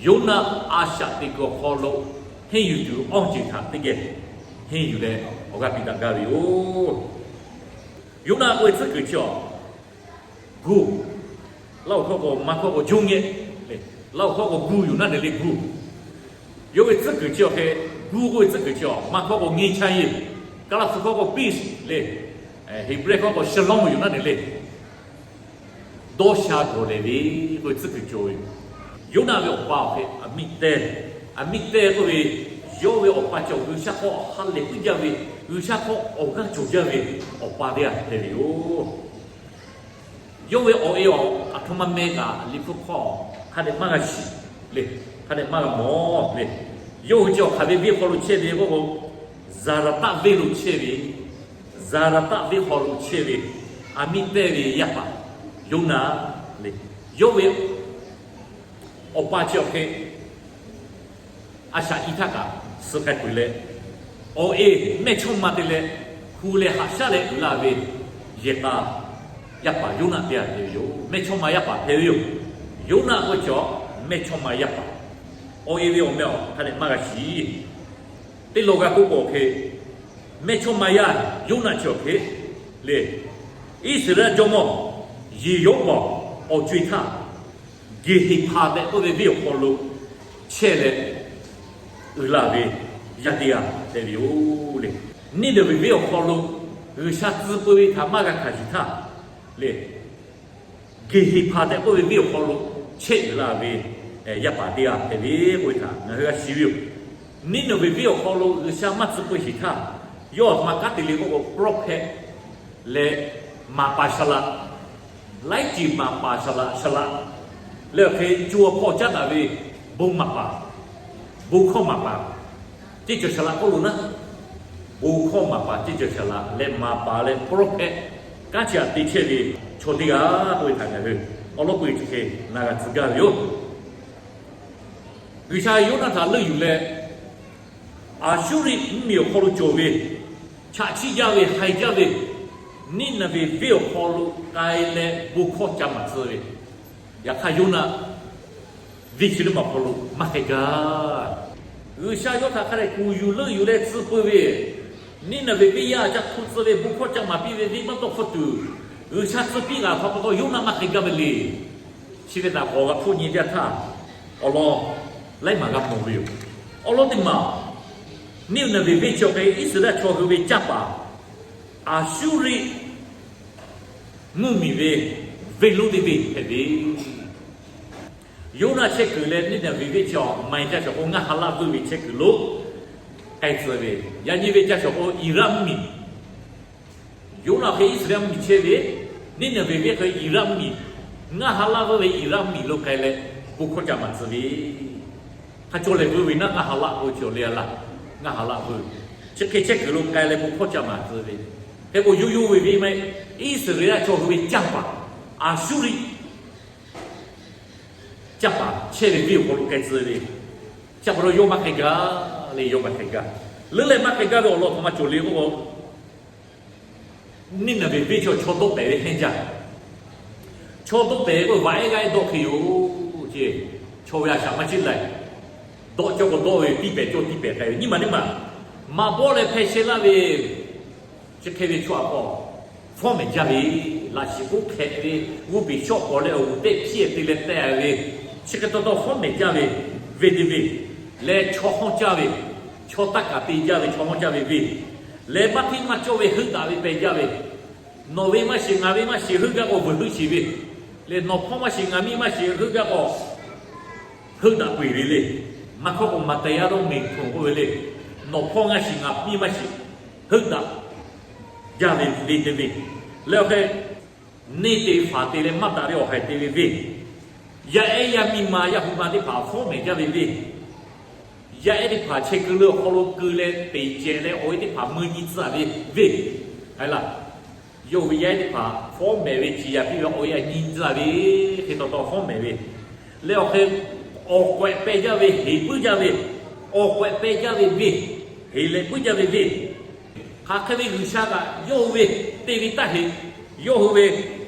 Yoˇnaˆ a shaꞈ teꞈ kuiˬ awˬ hk'aw lo henˇ yuˬ tuˬ awˇ ceuˬ htaꞈ teˇ geh henˇ yuˬ leh awˬ g'aˇ piˇ daꞈ gaˇ ve yoˬ. Yoˇnaˆ k'oˆ ve tcuhˉ kuiˬ chi awˬ, gu, Laˇ huˍ hkawˇ k'o, Manˇ hkawˇ k'o, juˇ ngehˆ le. Laˇ huˍ hkawˇ k'o, gu yoˬ naˉ ne le, gu. Yawˇ ve tcuhˉ kuiˬ chi awˬ hk'e, gu k'oˆ ve tcuhˉ kuiˬ chi awˬ, Manˇ hkawˇ k'o, nge cha yeˬ, Kaˍlaˍ hpu hkawˇ k'o, peace le, Heˍbrehˇ hkawˇ k'o, shalom yoˬ naˉ ne le. Dawˇ sha gawˬ lehˬ ve k'oˆ ve tcuhˉ kuiˬ cawˬ ve yoˬ. Yoˇnaˆ ve awˬ pa awˬ hk'e aˬ miˇ tehˇ, aˬ miˇ tehˇ k'oˆ ve, yawˇ ve awˬ pa cawˬ G'uiˬsha hk'aw ha lehˬ puiˉ jaˇ ve, G'uiˬsha hk'aw awˬ g'aˇ cawˬ jaˇ ve awˬ pa teˇ g'aˇ hpehꞈ ve yoˬ. Yawˇ ve awˬ e awˬ aˬ htoꞈ ma meh kaꞈ liꞈ hpu hk'aw hk'a dehꞈ maˇ g'a shiˍ le, hk'a dehꞈ maˇ g'a mawˬ le. Yawˇ hui chi awˬ hk'aˬ ve venˇ hk'aw lo chehˇ ve k'oˆ k'o, Zaˍraˍtaˆ venˇ lo chehˇ ve, Zaˍraˍtaˆ venˇ hk'aw lo chehˇ ve, aˬ miˇ tehˇ ve yaˇ paˍ Yoˇnaˆ le. Yawˇ ve awˬ pa chi awˬ hk'e a shaꞈ i htaˇ kaꞈ suh k'ai peuˬ leh, awˬ e mehˇchawˇma te leh hu leh haꞈ shaˉ leh uiˍ la ve yehˬ k'a yaˇ paˍ Yoˇnaˆ teˇ g'aˇ hpehꞈ ve yoˬ. Mehˇchawˇma yaˇ paˍ hpehꞈ ve yoˬ. Yoˇnaˆ k'oˆ ve chaw mehˇchawˇma yaˇ paˍ, awˬ e ve awˬ meh awˬ hk'a dehꞈ maˇ g'a shiˍ. Teˇ law g'a k'oˆ k'o hk'e, mehˇchawˇma yaˇ Yoˇnaˆ chi awˬ hk'e le, Iˉsaˍreˍlaˆ jawˇmawˇ Yeˍroˉbaꞈ awˬ co-e htaˇ, Geˍheˍhpaˍ tehꞈ k'oˆ ve venˇ awˬ hk'aw lo chehˇ leh uiˍ la ve yaˇ teˇ g'aˇ hpehꞈ ve yoˬ le. Niˇneˍveˍ venˇ awˬ hk'aw lo G'uiˬsha tcuh peu ve htaꞈ maˇ g'a hkanˍ yuˬ htaˇ le, Geˍheˍhpaˍ tehꞈ k'oˆ ve venˇ awˬ hk'aw lo chehˇ uiˍ la ve yaˇ paˍ teˇ g'aˇ hpehꞈ ve k'oˆ ve htaꞈ ngaˬ hui g'a shiˍ ve yoˬ. Niˇneˍveˍ venˇ awˬ hk'aw lo G'uiˬsha maˇ tcuh peu sheˍ htaˇ, yawˇ aˬ htoꞈ ma kanˉ te le k'oˆ k'o, prophet leh maˍ paˍ shaˍ laꞈ, laiˉ ceuˬ maˍ paˍ shaˍ laꞈ shaˍ laꞈ leh awˬ hk'e co awˬ hpawˇ caˉ daꞈ ve bon maˍ paˍ, bon hkawˇ maˍ paˍ, ceˇ cawˬ shaˍ laꞈ k'oˆ lo naˉ, bon hkawˇ maˍ paˍ, ceˇ cawˬ shaˍ laꞈ leh maˍ paˍ leh prophet kanˉ chi aꞈ te chehˇ ve chaw teˇ g'aˇ k'oˆ ve htaꞈ ngaˬ hui awˬ lawn peu eˬ chi hk'e na g'a tcuh gaˇ ve yoˬ. G'uiˬsha Yoˇnaˆ htaꞈ leuˆ yuˬ leh, Aˍsuˇriˆ mvuhˇmiˬ awˬ hk'aw lo cawˬ ve, chaꞈ chiˆ jaˇ ve, haiˬ jaˇ ve, Niˇneˍveˍ venˇ awˬ hk'aw lo k'ai leh bon hkawˇ ca maˍ tcuh ve, yaꞈ hk'aˇ Yoˇnaˆ venˇ chi teˇ maˬ awˬ hk'aw lo maˇ hk'e gaˇ. G'uiˬsha yawˇ htaꞈ hk'a dehꞈ kuˬ yuˬ leuˆ yuˬ leh tcuh peu ve, Niˇneˍveˍ venˇ yaˇ ca hpu tcuh ve bon hkawˇ ca maˍ piˇ ve venˇ maˇ tawˇ hpfuhˇ tuˬ, G'uiˬsha tcuh piˇ g'a htaꞈ pa taw Yoˇnaˆ maˇ hk'e gaˇ ve le. Chi ve htaꞈ k'awꞈ g'a hpfuhˆ nyi jaˇ htaˇ, awˬ lawn laiˉ maˬ g'a mawˬ ve yoˬ. Awˬ lawn teˇ maˬ, Niˇneˍveˍ venˇ chi awˬ hk'e Iˉsaˍreˍlaˆ chaw hui ve canˇ paˍ Aˍsuˇriˆ mvuhˇmiˬ ve venˇ lonˉ teˇ venˇ hpehꞈ ve. Yoˇnaˆ chehˇ kuiˬ leh Niˇneˍveˍ venˇ chi awˬ maiˬ ca shawˍ k'o ngaˇ ha laˆ vuiˇ ve chehˇ kuiˬ lo k'ai tcuh ve, yaꞈ nyi ve ca shawˍ k'o Iˍraˆ mvuhˇmiˬ, Yoˇnaˆ hk'e Iˉsaˍreˍlaˆ mvuhˇmiˬ chehˇ ve, Niˇneˍveˍ venˇ hk'e Iˍraˆ mvuhˇmiˬ, ngaˇ ha laˆ vuiˇ ve Iˍraˆ mvuhˇmiˬ lo k'ai leh bon hkawˇ ca maˍ tcuh ve. Hk'a cawˬ lehˬ vuiˇ ve naˉ ngaˇ ha laˆ k'o cawˬ le a laˇ, ngaˇ ha laˆ vuiˇ. Chi hk'e chehˇ kuiˬ lo k'ai leh bon hkawˇ ca maˍ tcuh ve. Hk'e k'o yoˇ yoˇ ve venˇ maˇ heˆ, Iˉsaˍreˍlaˆ chaw hui ve canˇ paˍ Aˍsuˇriˆ canˇ paˍ chehˇ ve venˇ awˬ hk'aw lo k'ai tcuh ve. Chi pa taw yawˇ maˇ hk'e gaˇ le, yawˇ maˇ hk'e gaˇ. Leuˉ leh maˇ hk'e gaˇ ve awˬ lawn hk'aˬ ma cawˬ le k'o, Niˇneˍveˍ venˇ chi chaw dawˆ pehˍ ve hehnˇ jaˇ. Chaw dawˆ pehˍ k'o vaꞈ ehˉ g'aˇ ehˉ dawˆ hk'e yoˬ ce. Chaw ve a shaꞈ maˇ ciˉ laiˬ. Dawˆ cawˇ k'o dawˆ ve, tiˇ pehˍ cawˇ tiˇ pehˍ k'ai ve nyiˇ maˬ teˇ maˬ. Maꞈ bawˆ leh hpeh sheh laˇ ve, chi hk'e ve chaw aꞈ k'aw fawˉ mehˍ jaˇ ve, laꞈ shiˍ k'oˆ hk'ehꞈ ve, g'oˇ peˬ shawˆ k'awꞈ leh awˬ g'uˬ tehˆ hpiˇ te leh teh ve, chi hk'e taw taw fawˉ mehˍ jaˇ ve, venˇ teˇ venˇ leh chaw hawˇ caˇ ve, chaw taˇ kaˍ te jaˇ ve chaw hawˇ caˇ ve venˇ leh maˇ hteˇ maˇ cawˇ ve heuˆ daꞈ ve peh jaˇ ve, nawˬ ve maˇ shiˍ ngaˬ ve maˇ shiˍ heuˆ gaˇ k'o veuˬ heuˆ shiˍ ve, leh nawˬ hpawˇ maˇ shiˍ ngaˬ miˇ maˇ shiˍ heuˆ gaˇ k'o heuˆ daꞈ peu eˬ ve le. Maˇ hkawˇ k'o maꞈ tehˬ yaˇ dawˇ meˍ hk'oˆ k'oˆ ve le. Nawˬ hpawˇ maˇ shiˍ ngaˬ miˇ maˇ shiˍ heuˆ daꞈ jaˇ ve venˇ teˇ venˇ leh awˬ hk'e neˇ te faˍ te leh maˇ daꞈ ve awˬ haiˬ te ve venˇ, yaˇ ehˉ yaˇ miˇ ma yaˇ hu ma teˇ hpaˍ fawˉ mehˍ jaˇ ve venˇ, yaˇ ehˉ teˇ hpaˍ chehˇ kuiˬ le awˬ hk'aw lo keu leh peˍ cehˬ leh awˬ e teˇ hpaˍ mui nyi tcuh ve venˇ, a laˇ. Yawˇ hui yaˇ ehˉ teˇ hpaˍ fawˉ mehˍ ve ciˍ yaˍ piˇ ve awˬ e a nyi tcuh ve, hk'e taw taw fawˉ mehˍ ve leh awˬ hk'e awˬ k'awehꞈ peh jaˇ ve, heˍ puiˉ jaˇ ve, awˬ k'awehꞈ peh jaˇ ve venˇ, heˍ leh puiˉ jaˇ ve venˇ, hk'aˬ hk'e ve G'uiˬsha kaꞈ yawˇ hui ve te ve taˇ heꞈ, yawˇ hui ve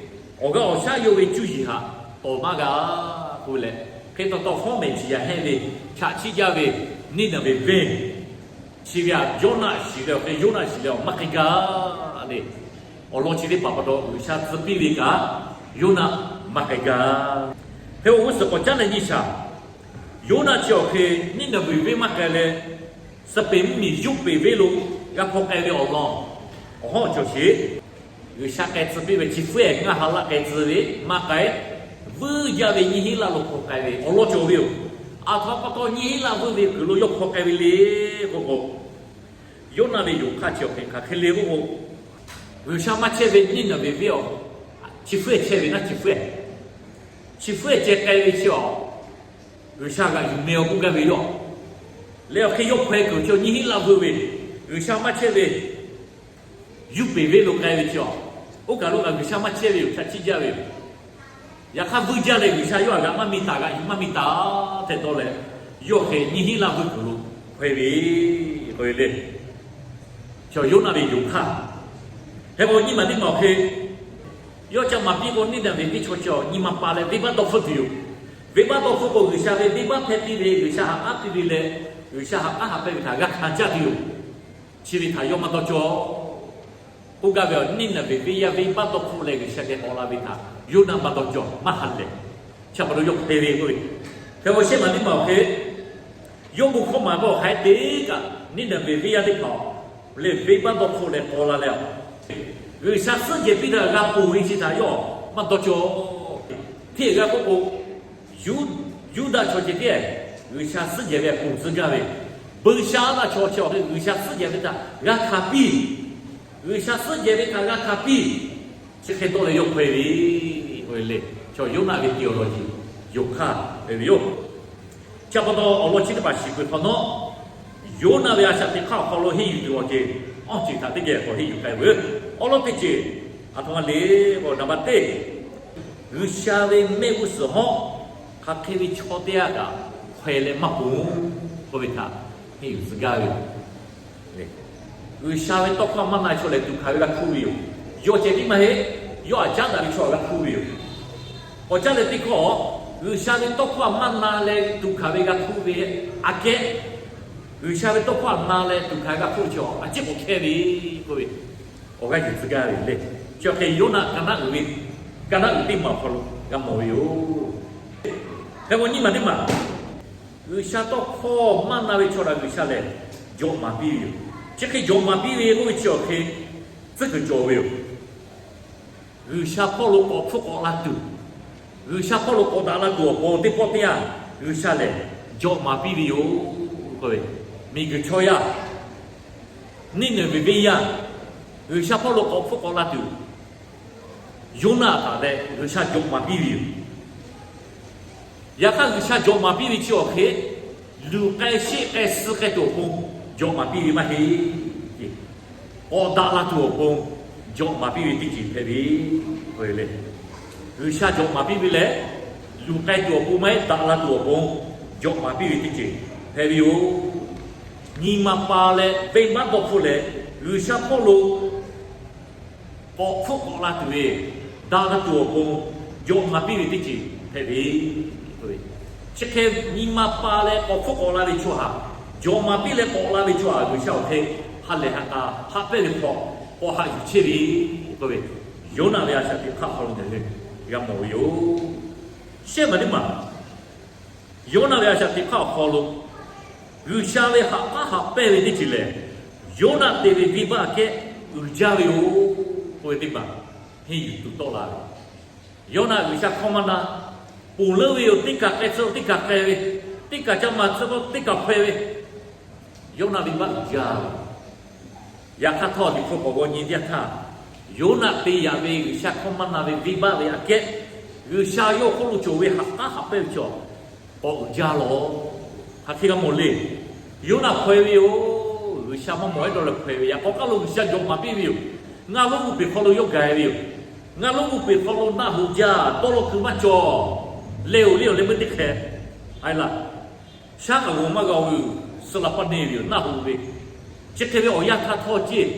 awˬ g'aˇ awˬ shaˉ yawˇ ve cuˇ yiˍ htaꞈ tawˍ maˇ g'a k'oˆ leh, Hk'e taw taw hawˉ mehˍ ciˍ yaˍ hehnˇ ve, chaꞈ chiˆ jaˇ ve Niˇnaˍveˍ venˇ, chi ve aꞈ Yoˇnaˆ shiˍ leh awˬ hk'e, Yoˇnaˆ shiˍ leh awˬ maˇ k'ai gaˇ le. Awˬ lawn chi teˇ hpaˍ pa taw G'uiˬsha tcuh piˇ ve kaꞈ, Yoˇnaˆ maˇ k'ai gaˇ. Hk'e awˬ g'uˇ suhˍ k'awꞈ caˉ leh nyi shaˍ, Yoˇnaˆ chi awˬ hk'e Niˇnaˍveˍ venˇ maˇ k'ai leh, Siˉpeˍ mvuhˇmiˬ Yuˇpeˍ venˇ lo g'a hpaw k'ai ve awˬ lawn awˬ hawˉ cawˬ sheˍ. G'uiˬsha k'ai tcuh piˇ ve chi hpfuhˇ-ehˍ ngaˇ ha laˆ k'ai tcuh ve maˇ k'ai, vuiˇ jaˇ ve nyiˇ hinˉ laˆ lo hpaw k'ai ve awˬ lawn cawˬ ve yoˬ. Aˬ htoꞈ ma pa taw nyiˇ hinˉ laˆ vuiˇ ve kuiˬ lo yawˇ hpaw k'ai ve le k'oˆ k'o, Yoˇnaˆ ve yonˍ hk'aˇ chi awˬ hk'e hk'aˬ hk'e le k'oˆ k'o, G'uiˬsha maˇ chehˇ ve Niˇnaˍveˍ venˇ awˬ, chi hpfuhˇ-ehˍ chehˇ ve naˉ chi hpfuhˇ-ehˍ, chi hpfuhˇ-ehˍ ceh k'ai ve chi awˬ, G'uiˬsha g'aꞈ yuˬ meh awˬ k'oˆ gaˇ ve yoˬ. Leh awˬ hk'e yawˇ hpaw-e kuiˬ chi nyiˇ hinˉ laˆ vuiˇ ve, G'uiˬsha maˇ chehˇ ve, Yuˇpeˍ venˇ lo k'ai ve chi awˬ, oˇ kaˬ lo kaꞈ G'uiˬsha maˇ chehˇ ve yoˬ, chaꞈ chiˆ jaˇ ve yoˬ. Yaꞈ hk'aˇ vuiˇ jaˇ leh G'uiˬsha yawˇ htaꞈ g'aꞈ maˇ mi taˍ, g'aꞈ yuˬ maˇ mi taˍ tehꞈ dawˇ leh, yawˇ hk'e nyiˇ hinˉ laˆ vuiˇ kuiˬ lo hpaw-e ve k'oˆ ve le. Chaw Yoˇnaˆ ve yonˍ hk'aˇ, hk'e k'o nyiˇ maˬ teˇ maˬ awˬ hk'e, yawˇ ca maˍ piˇ k'o Niˇnaˍveˍ venˇ chaw chi awˬ nyi ma pa leh venˇbaˆ dawˇ hpfuhˆ tuˬ yoˬ. Venˇbaˆ dawˇ hpfuhˆ k'o G'uiˬsha ve venˇbaˆ hpehˇ piˇ ve, G'uiˬsha ha k'aˉ piˇ ve leh, G'uiˬsha ha k'aˉ ha pehˇ ve htaꞈ g'a hkanˍ jaˇ tuˬ yoˬ. Chi ve htaꞈ yawˇ maˇ dawˇ cawˬ. K'oˆ gaˇ ve awˬ, Niˇnaˍveˍ venˇ yaˇ venˇbaˆ dawˇ hpfuhˆ leh G'uiˬsha geh k'awꞈ la ve htaꞈ Yoˇnaˆ maˇ dawˇ cawˬ, maˇ ha lehˬ. Chi pa taw yawˇ hpehˇ ve k'oˆ ve. Hk'e k'o shehˆ maˬ teˇ maˬ awˬ hk'e, yawˇ bon hkawˇ maˍ ve awˬ hk'aˬ hk'e te kaꞈ Niˇnaˍveˍ venˇ yaˇ teˇ hpaˍ lehˬ venˇbaˆ dawˇ hpfuhˆ leh k'awꞈ la leh, G'uiˬsha suhˉ jehˬ piˇ htaꞈ g'a ponˬ ve chi htaꞈ yawˇ maˇ dawˇ cawˬ. Hteˇ g'a k'oˆ k'o, Yuˇdaꞈ chaw ceh tiˉ G'uiˬsha suhˉ jehˬ ve ponˬ tcuh gaˇ ve, Buiˇshaˆaˉnaˆ chaw chi awˬ hk'e G'uiˬsha suhˉ jehˬ ve htaꞈ g'a hkanˍ piˇ, G'uiˬsha suhˉ jehˬ ve htaꞈ g'a hkanˍ piˇ, chi hk'e dawˇ leh yawˇ hpaw-e ve k'oˆ ve le. Chaw Yoˇnaˆ ve te awˬ lawn yiˬ yonˍ hk'aˇ hpehꞈ ve yoˬ. Chi pa taw awˬ lawn chi teˇ hpaˍ shiˍ peuˬ hk'awꞈ nawˉ, Yoˇnaˆ ve a shaꞈ teꞈ hk'aˇ awˬ hk'aw lo henˇ yuˬ tuˬ awˬ ceuˬ awˇ ceuˬ htaꞈ teˇ geh k'awꞈ henˇ yuˬ k'ai ve. Awˉ lawˉ teˇ ceuˬ, aˬ htoꞈ ma le k'o, naˍ baˬ teˇ, G'uiˬsha ve mehˆ g'uˇ suhˍ hawˉ hk'aˬ hk'e ve chaw teˇ g'aˇ kaꞈ hk'aw-e leh maˇ ponˬ k'oˆ ve htaꞈ henˇ yuˬ tcuh gaˇ ve yoˬ. G'uiˬsha ve tawˇ hkawˇ maˇ na chaw lehˬ tuꞈ hkanˍ ve g'a hpuˇ ve yoˬ. Yawˇ ceh tiˉ maˇ heˆ, yawˇ aꞈ caˉ daꞈ ve chaw g'a hpuˇ ve yoˬ. K'awꞈ caˉ leh teˇ hkawˇ, G'uiˬsha ve tawˇ hkawˇ maˇ na leh tuꞈ hkanˍ ve g'a hpuˇ ve aꞈ kehˉ, G'uiˬsha ve tawˇ hkawˇ na leh tuꞈ hkanˍ ve g'a hpuˇ ve chi a ciˉ k'awꞈ hkehˇ ve k'oˆ ve, awˬ g'aˇ yuˬ tcuh gaˇ ve le. Chi awˬ hk'e Yoˇnaˆ ka naˉ uiˍ ve, ka naˉ uiˍ teˇ maˬ awˬ hk'aw lo g'a mawˬ ve yoˬ. Hk'e k'o nyiˇ maˬ teˇ maˬ, G'uiˬsha tawˇ hkawˇ maˇ na ve chaw htaꞈ G'uiˬsha lehˬ jawꞈ maˍ piˇ ve yoˬ. Chi hk'e jawꞈ maˍ piˇ ve k'oˆ ve chi awˬ hk'e tcuhˉ kuiˬ cawˬ ve yoˬ. G'uiˬsha hpawˇ lo k'awꞈ hpfuhˆ k'awꞈ la tuˬ, G'uiˬsha hpawˇ lo k'awꞈ daꞈ la tuˬ awˬ pon teˇ pawˆ teˇ yanˇ G'uiˬsha lehˬ jawꞈ maˍ piˇ ve yoˬ. K'oˆ ve, miˬguiˬ chaw yaˇ, Niˇnaˍveˍ venˇ yaˇ, G'uiˬsha hpawˇ lo k'awꞈ hpfuhˆ k'awꞈ la tuˬ, Yoˇnaˆ htaꞈ leh G'uiˬsha jawꞈ maˍ piˇ ve yoˬ. Yaꞈ hk'aˇ G'uiˬsha jawꞈ maˍ piˇ ve chi awˬ hk'e, luˬ k'ai sheˆ k'ai suh k'ai tuˬ awˬ pon jawꞈ maˍ piˇ ve maˇ heˆ. K'awꞈ daꞈ la tuˬ awˬ pon jawꞈ maˍ piˇ ve teˇ ceuˬ hpehꞈ ve le. G'uiˬsha jawꞈ maˍ piˇ ve lehˬ, luˬ k'ai tuˬ awˬ pon maˇ heˆ, daꞈ la tuˬ awˬ pon jawꞈ maˍ piˇ ve teˇ ceuˬ hpehꞈ ve yoˬ. Nyi ma pa leh venˇbaˆ dawˇ hpfuhˆ leh G'uiˬsha hpawˇ lo k'awꞈ hpfuhˆ k'awꞈ la tuˬ ve, daꞈ la tuˬ awˬ pon jawꞈ maˍ piˇ ve teˇ ceuˬ hpehꞈ ve. Chi hk'e nyi ma pa leh k'awꞈ hpfuhˆ k'awꞈ la ve chaw htaꞈ, jawꞈ maˍ piˇ leh k'awꞈ la ve chaw htaꞈ G'uiˬsha awˬ hk'e ha lehˬ ha k'a haꞈ pehnˇ ve hk'aw k'awꞈ haꞈ yuˬ chehˇ ve k'oˆ ve, Yoˇnaˆ ve a shaꞈ teꞈ hk'aˇ awˬ hk'aw lo ngaˬ hui g'a mawˬ ve yoˬ. Shehˆ maˬ teˇ maˬ, Yoˇnaˆ ve a shaꞈ teꞈ hk'aˇ awˬ hk'aw lo G'uiˬsha ve haꞈ k'aˉ haꞈ pehnˇ ve teˇ ceuˬ lehˬ, Yoˇnaˆ te ve venˇbaˆ aꞈ kehˉ uiˍ jaˇ ve yoˬ k'oˆ ve teˇ hpaˍ henˇ yuˬ tuˬ tawˆ la ve. Yoˇnaˆ G'uiˬsha hkawˇ maˇ na, ponˬ leuˉ ve yoˬ. Teˇ kaˬ k'ai tcuh teˇ kaˬ k'ai ve, teˇ kaˬ ca maˍ tcuh teˇ kaˬ hpaw ve, Yoˇnaˆ venˇbaˆ uiˍ jaˇ ve. Yaꞈ hk'aˇ htawˇ liꞈ hpu k'awꞈ g'aw nyi teˇ yanˇ htaˇ, Yoˇnaˆ te yaꞈ ve G'uiˬsha hkawˇ maˇ na ve venˇbaˆ ve aꞈ kehˉ, G'uiˬsha yawˇ hk'oˆ lo cawˬ ve haꞈ k'aˉ haꞈ pehnˇ ve chaw k'awꞈ uiˍ jaˇ lawˬ. Hk'aˬ hk'e g'a mawˬ le. Yoˇnaˆ hpaw-e ve yoˬ. G'uiˬsha maˇ mawˬ-e dawˇ leh hpaw-e ve. Yaꞈ k'aw k'aˉ lo G'uiˬsha jawꞈ maˍ piˇ ve yoˬ. Ngaˇ lonˉ g'uˇ peˬ hk'aw lo yawˇ gaˬ-e ve yoˬ. Ngaˇ lonˉ g'uˇ peˬ hk'aw lo naˆ hoꞈ jaˇ, tawˇ law kuiˬ maˇ cawˬ. Leh-oˬ leh-oˬ leh meuˇ teˇ hkeh, a laˬ, shaˉ k'aꞈ g'awˬ maˇ g'a-o ve yoˬ. Suh la paˇ neˇ ve yoˬ, naˆ hoꞈ ve. Chi hk'e ve awˬ yanˇ htaˇ htawˇ ceˇ,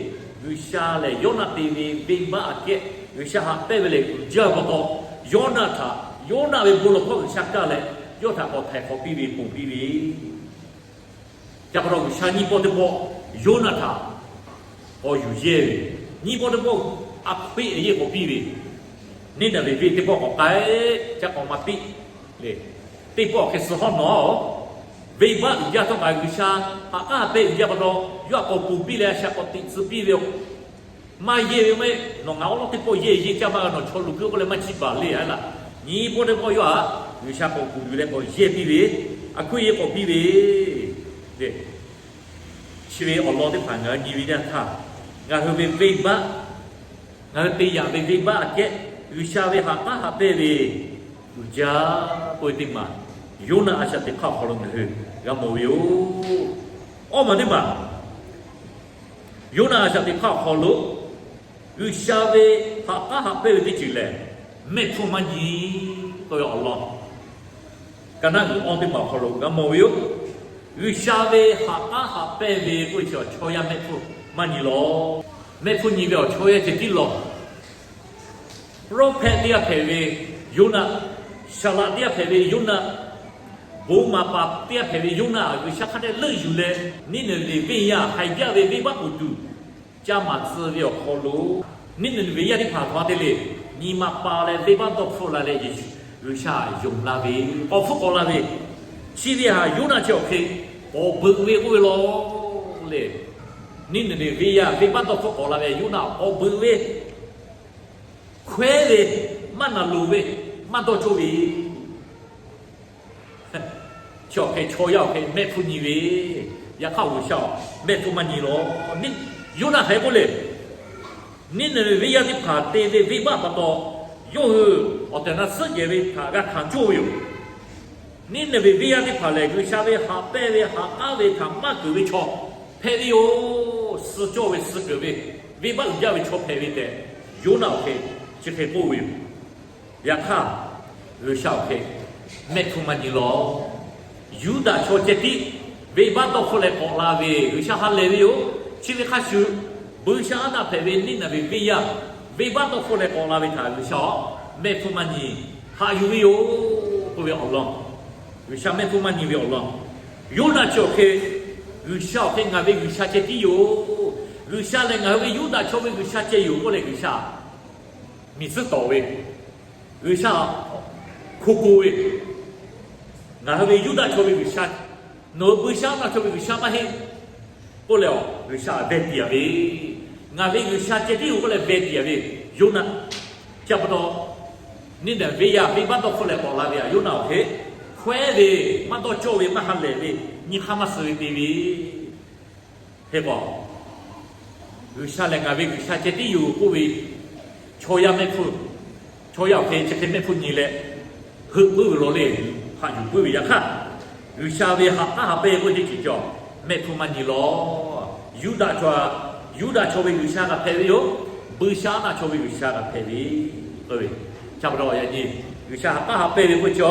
G'uiˬsha lehˬ Yoˇnaˆ te ve venˇbaˆ aꞈ kehˉ G'uiˬsha haꞈ pehnˇ ve lehˬ uiˍ jaˇ ve pa taw, Yoˇnaˆ htaꞈ, Yoˇnaˆ ve bon lawˬ hkawˇ G'uiˬsha kaˇ leh, yawˇ htaꞈ k'awꞈ htaiˍ hk'awꞈ piˇ ve ponˬ piˇ ve, ca pa taw G'uiˬsha nyiˇ pawˆ teˇ pawˆ Yoˇnaˆ htaꞈ k'awꞈ yuˬ yehˇ ve, nyiˇ pawˆ teˇ pawˆ a hpeˆ yehˇ k'awꞈ piˇ ve, Niˇneˍveˍ venˇ teˇ pawˆ k'awꞈ k'ai, ca k'awꞈ maˍ piˇ le. Teˇ pawˆ hk'e suh hawˉ nawˉ, venˇbaˆ uiˍ jaˇ htawˇ kaꞈ G'uiˬsha haꞈ k'aˉ haꞈ pehnˇ uiˍ jaˇ pa taw, yawˇ htaꞈ k'awꞈ ponˬ piˇ leh a shaꞈ k'awꞈ teꞈ tcuh piˇ ve yoˬ. Maˇ yehˇ ve maˇ heˆ, nawˬ ngaˬ awˉ lawˉ teˇ pawˆ yehˇ yehˇ caˇ maˇ g'a, nawˬ chaw luˬ kuiˬ k'oˆ leh maˇ chiˇ baˬ le a laˇ. Nyiˇ pawˆ teˇ pawˆ yawˇ htaꞈ G'uiˬsha k'awꞈ ponˬ yuˬ leh k'awꞈ yehˇ piˇ ve, a hkuiˉ yehˇ k'awꞈ piˇ ve, chi ve awˬ lawn teˇ hpaˍ ngaˬ hui nyi ve teˇ yanˇ htaˇ, ngaˬ hui ve venˇbaˆ, ngaˬ hui te yaꞈ ve venˇbaˆ aꞈ kehˉ G'uiˬsha ve haꞈ k'aˉ haꞈ pehnˇ ve uiˍ jaˇ k'oˆ ve teˇ maˬ, Yoˇnaˆ a shaꞈ teꞈ hk'aˇ awˬ hk'aw lo ngaˬ hui g'a mawˬ ve yoˬ. Awˇ maˬ teˇ maˬ, Yoˇnaˆ a shaꞈ teꞈ hk'aˇ awˬ hk'aw lo G'uiˬsha ve haꞈ k'aˉ haꞈ pehnˇ ve teˇ ceuˬ lehˬ, mehˆ hpfuhˇ maˇ nyi k'oˆ ve awˬ lawn ka naˉ uiˍ awˇ teˇ maˬ awˬ hk'aw lo g'a mawˬ ve yoˬ. G'uiˬsha ve haꞈ k'aˉ haꞈ pehnˇ ve k'oˆ ve chi awˬ chaw yaˇ mehˆ hpfuhˇ maˇ nyi lawˬ. Mehˆ hpfuhˇ nyi ve awˬ chaw yaˇ ceh tiˉ lawˬ. Prophet teˇ g'aˇ hpehꞈ ve Yoˇnaˆ, saˍ laꞈ teˇ g'aˇ hpehꞈ ve Yoˇnaˆ, bon maˍ paˍ teˇ g'aˇ hpehꞈ ve Yoˇnaˆ, G'uiˬsha hk'a dehꞈ leuˆ yuˬ leh, Niˇneˍveˍ venˇ yaˇ haiˬ jaˇ ve venˇbaˆ uˍ tuˬ ca maˍ tcuh ve awˬ hk'aw lo, Niˇneˍveˍ yaˇ teˇ hpaˍ htaꞈ te le, nyi ma pa leh venˇbaˆ dawˇ hpfuhˆ la leh Yeˍsuˆ G'uiˬsha yonˍ la ve, k'awꞈ hpfuhˆ k'awꞈ la ve, chi ve htaꞈ Yoˇnaˆ chi awˬ hk'e k'awꞈ beuꞈ ve k'oˆ ve lawˬ le. Niˇneˍveˍ venˇ yaˇ venˇbaˆ dawˇ hpfuhˆ k'awꞈ la ve Yoˇnaˆ k'awꞈ beuꞈ ve, hkawehˉ ve, maˇ naˬ loˍ ve, maˇ dawˇ cawˇ ve, chi awˬ hk'e chaw yaˇ awˬ hk'e mehˆ hpfuhˇ nyi ve, yaꞈ hk'aˇ G'uiˬsha mehˆ hpfuhˇ maˇ nyi lawˬ. Yoˇnaˆ hk'e k'oˆ le, Niˇneˍveˍ venˇ yaˇ teˇ hpaˍ te ve venˇbaˆ pa taw, yawˇ hui awˬ tehˬ na suhˉ jehˬ ve htaꞈ g'a hkanˍ cawˇ ve yoˬ. Niˇneˍveˍ venˇ yaˇ teˇ hpaˍ lehˬ, G'uiˬsha ve haꞈ pehnˇ ve haꞈ k'aˉ ve htaꞈ maˇ keunˍ ve chaw hpehꞈ ve yoˬ. Suh cawˇ ve suh keunˍ ve, venˇbaˆ uiˍ jaˇ ve chaw hpehꞈ ve tehꞈ, Yoˇnaˆ awˬ hk'e chi hk'e k'oˆ ve yoˬ. Yaꞈ hk'aˇ, G'uiˬsha awˬ hk'e mehˆ hpfuhˇ maˇ nyi lawˬ. Yuˇdaꞈ chaw ceh tiˉ venˇbaˆ dawˇ hpfuhˆ leh k'awꞈ la ve, G'uiˬsha ha lehˬ ve yoˬ. Chi ve hk'a shuˍ, buiˇshaˆaˉnaˆ hpehꞈ ve Niˇneˍveˍ venˇ yaˇ venˇbaˆ dawˇ hpfuhˆ leh k'awꞈ la ve htaꞈ G'uiˬsha mehˆ hpfuhˇ maˇ nyi, haꞈ yuˬ ve yoˬ k'oˆ ve awˬ lawn, G'uiˬsha mehˆ hpfuhˇ maˇ nyi ve awˬ lawn, Yoˇnaˆ chi awˬ hk'e G'uiˬsha awˬ hk'e ngaˬ ve G'uiˬsha ceh tiˉ yoˬ. G'uiˬsha lehˬ ngaˬ hui ve Yuˇdaꞈ chaw ve G'uiˬsha ceh yoˬ k'oˆ leh G'uiˬsha miˬ tcuhˉ tawˍ ve, G'uiˬsha hko ko ve, ngaˬ hui ve Yuˇdaꞈ chaw ve G'uiˬsha, nawˬ hui buiˇshaˆaˉnaˆ chaw ve G'uiˬsha maˇ heˆ k'oˆ leh, G'uiˬsha veh tiˍ a ve, ngaˬ ve G'uiˬsha ceh tiˉ yoˬ k'oˆ leh veh tiˍ a ve Yoˇnaˆ. Chi pa taw, Niˇneˍveˍ venˇ yaˇ venˇbaˆ dawˇ hpfuhˆ leh k'awꞈ la ve htaꞈ Yoˇnaˆ awˬ hk'e hkawehˉ ve, maˇ dawˇ cawˇ ve, maˇ ha lehˬ ve, nyi hk'aˇ maˇ suh ve te ve, hk'e k'o, G'uiˬsha lehˬ ngaˬ ve G'uiˬsha ceh tiˉ yoˬ k'oˆ ve chaw yaˇ mehˆ hpfuhˇ, chaw yaˇ awˬ hk'e chi hk'e mehˆ hpfuhˇ nyi leh, heuˆ puiˉ ve law le, haꞈ yuˬ puiˉ ve yaꞈ hk'aˇ, G'uiˬsha ve haꞈ k'aˉ haꞈ pehnˇ k'oˆ ve teˇ ceuˬ cawˬ mehˆ hpfuhˇ maˇ nyi lawˬ. Yuˇdaꞈ chaw, Yuˇdaꞈ chaw ve G'uiˬsha kaꞈ hpehꞈ ve yoˬ. Buiˇshaˆaˉnaˆ chaw ve G'uiˬsha kaꞈ hpehꞈ ve k'oˆ ve, chi pa taw yaꞈ nyi G'uiˬsha haꞈ k'aˉ haꞈ pehnˇ ve k'oˆ ve chi,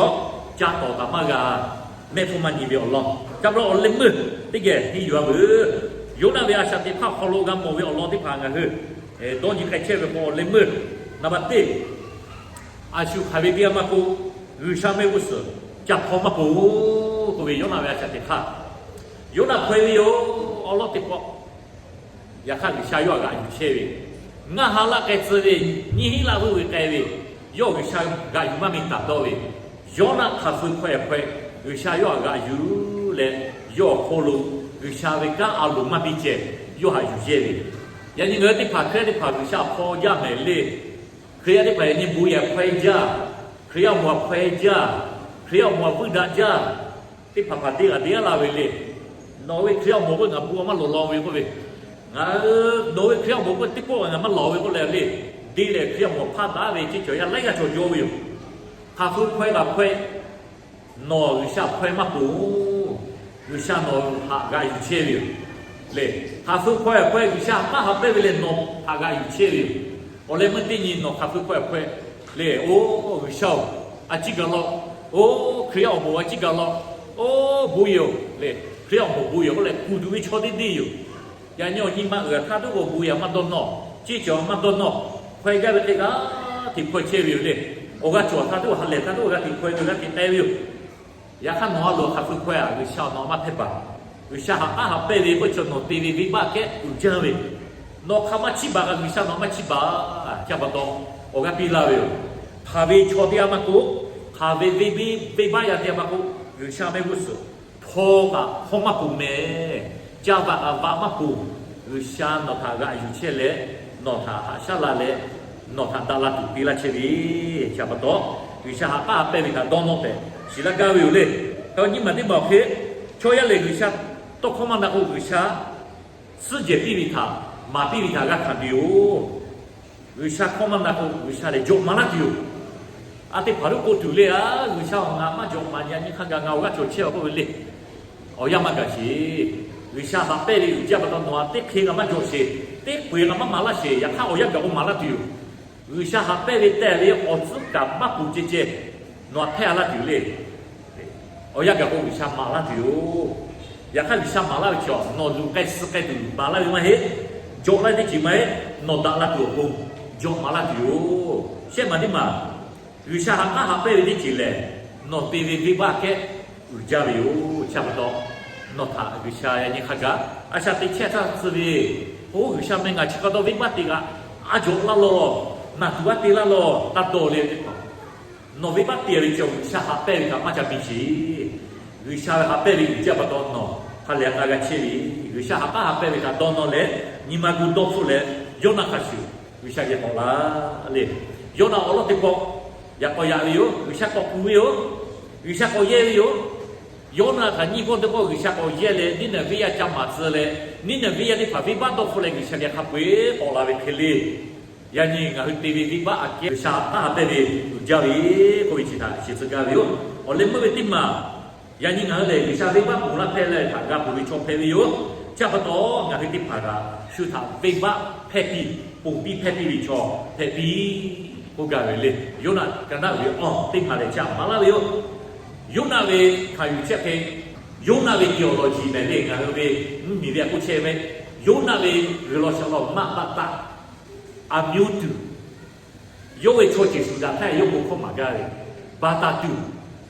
ca tawˍ kaꞈ maˇ g'a, mehˆ hpfuhˇ maˇ nyi ve awˬ lawn. Chi pa taw awˬ leh meuˇ teˇ geh henˇ yuˬ a veuˬ. Yoˇnaˆ ve a shaꞈ teꞈ hk'aˇ awˬ hk'aw lo g'a mawˬ ve awˬ lawn teˇ hpaˍ ngaˬ hui dawˇ nyi k'ai chehˇ ve k'o, awˬ leh meuˇ naˍ baˬ teˇ, a shu hk'aˬ ve teˇ g'aˇ maˇ k'oˆ, G'uiˬsha mehˆ g'uˇ suhˍ ca hpaw maˇ poˬ k'oˆ ve Yoˇnaˆ ve a shaꞈ teꞈ hk'aˇ, Yoˇnaˆ hkawehˇ ve yoˬ. Awˉ lawˉ teˇ pawˆ yaꞈ hk'aˇ G'uiˬsha yawˇ htaꞈ g'aꞈ yuˬ chehˇ ve, ngaˇ ha laˆ k'ai tcuh ve, nyiˇ hinˉ laˆ vuiˇ ve k'ai ve, yawˇ G'uiˬsha g'aꞈ yuˬ maˇ ve taˍ dawˇ ve, Yoˇnaˆ hk'aˬ suh hkawehˇ hkawehˇ, G'uiˬsha yawˇ htaꞈ g'aꞈ yuˬ leh, yawˇ awˬ hk'oˆ lo G'uiˬsha ve kanˉ a loˍ maˇ piˇ ceh, yawˇ htaꞈ yuˬ yehˇ ve. Yaꞈ nyi ngaˬ hui teˇ hpaˍ Hkriꞈ yaˇ teˇ hpaˍ G'uiˬsha hpaw jaˇ mehˍ le. Hkriꞈ yaˇ teˇ hpaˍ yaꞈ nyi bon yehˬ hkawehˇ jaˇ, Hkriꞈ yaˇ awˬ moˍ hkawehˇ jaˇ, Hkriꞈ yaˇ awˬ moˍ vuiˇ daꞈ jaˇ, teˇ hpaˍ hpaˍ teˇ g'aˇ teˇ g'aˇ la ve le. Nawˬ ve Hkriꞈ yaˇ awˬ moˍ k'o ngaˬ bon maˇ lawˬ lawˬ ve k'oˆ ve, ngaˬ, nawˬ ve Hkriꞈ yaˇ awˬ moˍ k'o teˇ pawˆ ngaˬ maˇ lawˬ ve k'oˆ leh le, de lehˬ Hkriꞈ yaˇ awˬ moˍ hpaˇ daꞈ ve ceˇ cawˬ yaˇ laiˉ g'aˇ cawˬ jaw ve yoˬ. Hk'aˬ suh hkawehˇ kaꞈ hkawehˇ, nawˬ G'uiˬsha hkawehˇ maˇ poˬ. G'uiˬsha nawˬ htaꞈ g'aꞈ yuˬ chehˇ ve yoˬ. Le, hk'aˬ suh hkawehˇ hkawehˇ G'uiˬsha haꞈ k'aˉ haꞈ pehnˇ ve lehˬ nawˬ htaꞈ g'aꞈ yuˬ chehˇ ve yoˬ. Awˬ leh meuˇ teˇ nyi nawˬ hk'aˬ suh hkawehˇ hkawehˇ le, oˇ G'uiˬsha-oˬ, a ciˉ gaˬ law. Oˇ Hkriꞈ yaˇ awˬ moˍ a ciˉ gaˬ law. Oˇ bon yehˬ-oˬ le, Hkriꞈ yaˇ awˬ moˍ bon yehˬ k'oˆ leh kuˬ tuˬ ve chaw teˇ deˇ yoˬ. Yaꞈ nyi awˬ nyi ma uiˍ htaˇ teˇ k'o bon yehˬ maˇ dawˇ nawˇ, ceˇ cawˬ maˇ dawˇ nawˇ, hkawehˇ gaˇ ve hk'e g'a hteꞈ hkawehˇ chehˇ ve yoˬ le. Awˬ g'aˇ cawˬ htaˇ teˇ k'o ha lehˬ htaˇ teˇ k'o g'a hteꞈ hkawehˇ ve g'a hteꞈ k'ai ve yoˬ. Yaꞈ hk'aˇ nawˬ a loˍ hk'aˬ hk'e k'oˆ-a, G'uiˬsha nawˬ maˇ hpehˇ baˬ. G'uiˬsha ha k'aˉ ha pehˇ ve k'oˆ ve chaw nawˬ te ve venˇbaˆ kehˉ uiˍ jaˇ ve, nawˬ hk'aˬ ma chiˇ baˬ kaꞈ G'uiˬsha nawˬ maˇ chiˇ baˬ. Chi pa taw, awˬ g'aˇ piˇ laˇ ve yoˬ. Hk'aˬ ve chaw teˇ g'aˇ maˇ k'oˆ, hk'aˬ ve venˇbaˆ yaˇ teˇ g'aˇ maˇ k'oˆ, G'uiˬsha mehˆ g'uˇ suhˍ hpawˇ kaꞈ hpawˇ maˇ ponˬ mehˍ. Caˇ vaꞈ kaꞈ vaꞈ maˇ ponˬ. G'uiˬsha nawˬ htaꞈ g'aꞈ yuˬ chehˇ leh, nawˬ htaꞈ haꞈ shaˉ la leh, nawˬ htaꞈ daꞈ la tuˬ te laˇ chehˇ ve, chi pa taw, G'uiˬsha ha k'aˉ ha pehˇ ve htaꞈ dawˇ nawˇ tehꞈ shiˍ laˇ gaˇ ve yoˬ le. Hk'e nyiˇ maˬ teˇ maˬ awˬ hk'e, chaw yaˇ lehˬ G'uiˬsha tawˇ hkawˇ maˇ na k'o, G'uiˬsha suhˉ jehˬ piˇ ve htaꞈ maˍ piˇ ve htaꞈ g'a hkanˍ tuˬ yoˬ. G'uiˬsha hkawˇ maˇ na k'o, G'uiˬsha lehˬ jawꞈ maˍ laˇ tuˬ yoˬ. A teˇ hpaˍ lo k'oˆ tuˬ le, a, G'uiˬsha awˬ ngaˬ maˇ jawꞈ maˍ nyi, nyi hk'a gaˬ ngaˬ awˬ g'aˇ cawˬ chehˇ a k'oˆ ve le. Awˬ yanˇ maˇ gaˬ sheˍ. G'uiˬsha haꞈ pehˇ ve uiˍ jaˇ pa taw nawˬ a teˇ hk'e kaꞈ maˇ jawꞈ sheˍ, teˇ hk'e kaꞈ maˇ maˍ laˇ sheˍ. Yaꞈ hk'aˇ awˬ yanˇ gaˬ k'o maˍ laˇ tuˬ yoˬ. G'uiˬsha haꞈ pehˇ ve tehꞈ ve awˬ tcuhˉ kaꞈ maˇ ponˬ ceh ceh, nawˬ a hpehˇ a laˇ tuˬ le. Awˬ yanˇ gaˬ k'o G'uiˬsha maˍ laˇ tuˬ yoˬ. Yaꞈ hk'aˇ G'uiˬsha maˍ laˇ ve chaw nawˬ luˬ k'ai suh k'ai tuˬ maˍ laˇ ve maˇ heˆ. Jawꞈ laˇ ve teˇ ceuˬ maˇ heˆ. Nawˬ daꞈ la tuˬ awˬ pon jawꞈ maˍ laˇ tuˬ yoˬ. Shehˆ maˬ teˇ maˬ, G'uiˬsha ha k'aˉ ha pehˇ ve teˇ ceuˬ lehˬ, nawˬ te ve venˇbaˆ kehˉ uiˍ jaˇ ve yoˬ. Chi pa taw, nawˬ htaꞈ G'uiˬsha yaꞈ nyi hk'a gaˬ a shaꞈ teꞈ chehˇ htaˇ tcuh ve, Oˇ G'uiˬsha meh, ngaˬ chi pa taw venˇbaˆ te kaꞈ a jawꞈ laˇ lawˬ, naˬ tuˬ a te laˇ lawˬ, taˇ dawˇ le. Nawˬ venˇbaˆ te ve chaw G'uiˬsha haꞈ pehˇ ve htaꞈ maˇ ca piˇ sheˍ. G'uiˬsha ve haꞈ pehˇ ve uiˍ jaˇ pa taw nawˬ hk'a lehˬ a k'a g'a chehˇ ve, G'uiˬsha ha k'aˉ ha pehˇ ve htaꞈ dawˇ nawˇ leh, nyi ma gu dawˇ hpfuhˆ leh, Yoˇnaˆ hk'a shuˍ G'uiˬsha geh k'awꞈ la le. Yoˇnaˆ awˬ lawn teˇ pawˆ yaꞈ k'awꞈ yaꞈ ve yoˬ. G'uiˬsha k'awꞈ kuˬ ve yoˬ. G'uiˬsha k'awꞈ yehˇ ve yoˬ. Yoˇnaˆ htaꞈ nyiˇ g'awˇ teˇ pawˆ G'uiˬsha k'awꞈ yehˇ leh, Niˇneˍveˆ yaˇ ca maˍ tcuh leh, Niˇneˍveˆ yaˇ teˇ hpaˍ venˇbaˆ dawˇ hpfuhˆ leh G'uiˬsha geh hk'a peu-eˬ k'awꞈ la ve hk'e le. Yaꞈ nyi ngaˬ hui te ve venˇbaˆ aꞈ kehˉ G'uiˬsha haꞈ k'aˉ ha pehˇ ve uiˍ jaˇ ve k'oˆ ve chi htaꞈ shiˍ tcuh gaˇ ve yoˬ. Awˬ leh meuˇ ve teˇ maˬ, yaꞈ nyi ngaˬ hui lehˬ G'uiˬsha venˇbaˆ ponˬ laˇ hpehˇ leh htaꞈ g'a ponˬ ve chaw hpehꞈ ve yoˬ. Chi pa taw ngaˬ hui teˇ hpaˍ kaꞈ shu htaꞈ venˇbaˆ hpehˇ piˇ, ponˬ piˇ hpehˇ piˇ ve chaw hpehꞈ piˇ k'oˆ gaˇ ve le. Yoˇnaˆ ka naˆ ve awˬ teˇ maˬ lehˬ ca maˍ laˇ ve yoˬ. Yoˇnaˆ ve hkanˍ yuˬ chehˇ hk'e, Yoˇnaˆ ve tiawˬ lawˬ jiˬ mehˍ le, ngaˬ hui ve mvuhˇmiˬ ve a k'oˆ chehˇ ve, Yoˇnaˆ ve g'uiˬ law shaˍ law maˆ baˆ taˆ, a myoˇ tuˬ, yawˇ ve chaw ceuˬ shuˍ daꞈ htaˇ yawˇ bon hkawˇ maˍ gaˇ ve, baˬ taˍ tuˬ,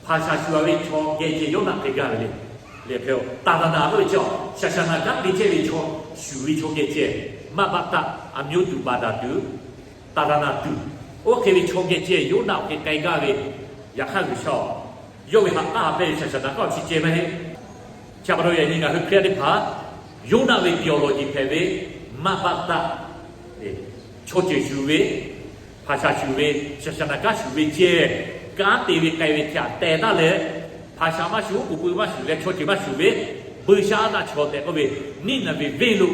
hpaˍ shaˍ shuˍ a ve chaw geh ceh Yoˇnaˆ te gaˇ ve le. Lehˬ hk'e, taˍ daˍ naˍ k'oˆ ve chaw, shaˍ shaˍ naˍ kanˉ te chehˇ ve chaw shuˍ ve chaw geh ceh, maˆ baˆ taˆ, a myoˇ tuˬ, baˬ taˍ tuˬ, taˍ daˍ naˍ tuˬ, oˇ hk'e ve chaw geh ceh Yoˇnaˆ awˬ hk'e k'ai gaˇ ve. Yaꞈ hk'aˇ G'uiˬsha yawˇ ve haꞈ k'aˉ ha pehˇ ve shaˍ shaˍ naˍ kanˉ awˬ chi ceh maˇ heˆ. Chi pa taw yaꞈ nyi ngaˬ hui Hkriꞈ yaˇ teˇ hpaˍ Yoˇnaˆ ve tiawˬ lawˬ jiˬ hpehꞈ ve, maˆ baˆ taˆ, chaw ceuˬ shuˍ ve, hpaˍ shaˍ shuˍ ve, shaˍ shaˍ naˍ kanˉ shuˍ ve ceh, kanˉ te ve k'ai ve htaꞈ teh taˉ leh, hpaˍ shaˍ maˇ shuˍ, oˉ k'oˍ pui maˇ shuˍ leh chaw ceuˬ maˇ shuˍ ve, buiˇshaˆaˉnaˆ chaw tehꞈ k'oˆ ve, Niˇneˍveˍ venˇ lo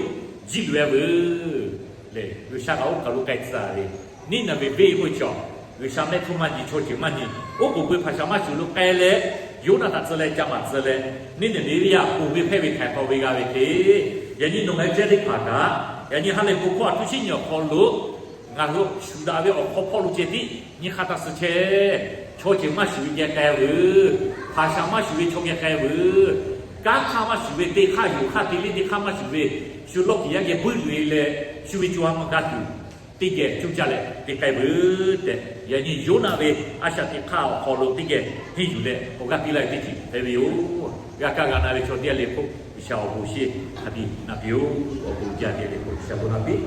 jiˇ loꞈ-e veuˬ le. G'uiˬsha kaꞈ oˇ kaˬ lo k'ai tcuh ve, Niˇneˍveˍ venˇ k'oˆ ve chaw, G'uiˬsha mehˆ hpfuhˇ maˇ nyi, chaw ceuˬ maˇ nyi, oˉ k'oˍ pui hpaˍ shaˍ maˇ shuˍ lo k'ai leh, Yoˇnaˆ htaꞈ tcuh leh ca maˍ tcuh leh, Niˇneˍveˍ yaˇ ponˬ ve hpehˇ ve htaiˍ hk'awꞈ ve g'a ve hk'e, yaꞈ nyi nawˬ ngaˬ hui ceh teˇ hpaˍ kaꞈ, yaꞈ nyi ha lehˬ bon hkawˇ a htuˇ shiˉ nyi awˬ hk'aw lo ngaˬ hui shuˍ daꞈ ve awˬ hk'aw hpawˇ lo ceh tiˉ nyi hk'a taˇ suh chehˇ. Chaw ceuˬ maˇ shuˍ ve geh k'ai veuˬ, hpaˍ shaˍ maˇ shuˍ ve chaw geh k'ai veuˬ, kanˉ hk'aˇ maˇ shuˍ ve, teˇ hk'aˇ yuˬ hk'aˇ te liˇ teˇ hk'aˇ maˇ shuˍ ve, shu lawˇ kiˬ yaˇ geh buiˇ loꞈ-e leh, shu ve co ha maˇ g'a tuˬ, teˇ geh cuˇ caˇ leh te k'ai veuˬ tehꞈ, yaꞈ nyi Yoˇnaˆ ve a shaꞈ teꞈ hk'aˇ awˬ hk'aw lo teˇ geh henˇ yuˬ leh awˬ g'aˇ piˇ laˇ ve teˇ ceuˬ hpehꞈ ve yoˬ. G'a kaˇ g'a na ve chaw teˇ g'aˇ le hk'oˆ, G'uiˬsha awˬ bon shinˉ hk'a biˇ na piˇ-oˬ. Awˬ bon jaˇ ve le hk'oˆ G'uiˬsha bon na piˇ.